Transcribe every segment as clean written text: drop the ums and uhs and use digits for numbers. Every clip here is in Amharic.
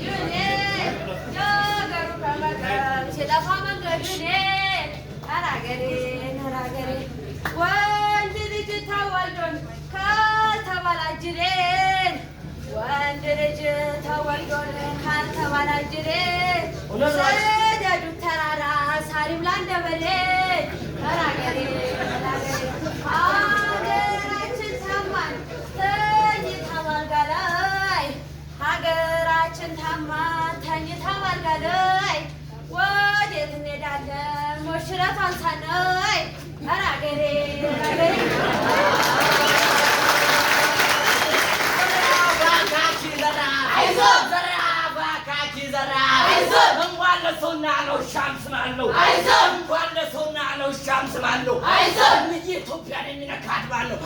ልጁን የአገሩ ከመቀም ሲጠፋ መንገዱን ኧረ አገሬን ኧረ አገሬን ወንድ ልጅ ተወልዶን ካልተባለ አጅሬን ወንድ ልጅ ተወልዶን ካልተባለ አጅሬን ሰደዱት ተራራ ሳሪም ላንደበሌ ኧረ አገሬ ኧረ አገሬ ሀገራችን ታማን ተኝታ ባልጋ ላይ ሀገራችን ታማን ተኝታ ባልጋ ላይ ወዴት እንሄዳለን ሞሽረቷን ሳናይ ኧረ አገሬ ኧረ አገሬ። ዘራፍ አካኪ ዘራፍ፣ እንኳን ለሰውና ለውሻም ስም አለው። እንኳን ለሰውና ለውሻም ስም አለው። እምዬ ኢትዮጵያን የሚነካት ማን ነው?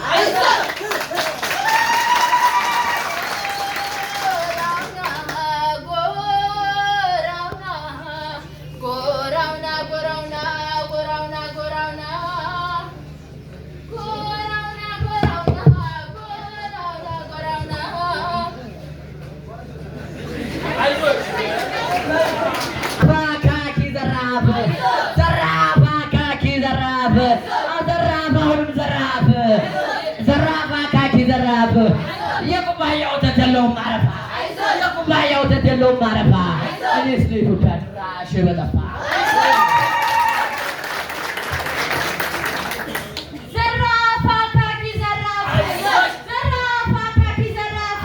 ጎራውና ጎራውና ጎራውና ጎራውና ጎራውና ጎራውና ጎራውና ጎራውና ጎራውና። አካኪ ዘራፍ፣ ዘራፍ አካኪ ዘራፍ፣ ዘራፍ አሁንም ዘራፍ፣ ዘራፍ አካኪ ዘራፍ። የኩባያ ወተት የለውም ማረፋ፣ የኩባያ ወተት የለውም ማረፋ። እኔስ ለኢትዮጵያ ድራሽ በጠፋ። ዘራፍ አካኪ ዘራፍ፣ ዘራፍ አካኪ ዘራፍ፣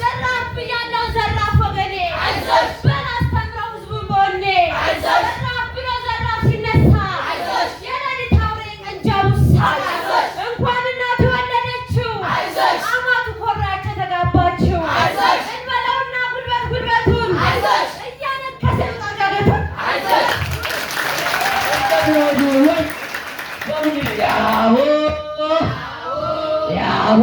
ዘራፍ ብያለሁ ዘራፍ ወገኔ፣ በል አስተምረው ህዝቡን በወኔ። ዘራፍ ብሎ ዘራፍ ሲነሳ የሌሊት አውሬ ቀንጃ ውሳ እንኳን እናቱ ወለደችው አማቱ ኮራች የተጋባችው። እንበለውና ጉልበት ጉልበቱን እያነከሰ ይውጣ ዳገቱን። ያሆ ያሆ።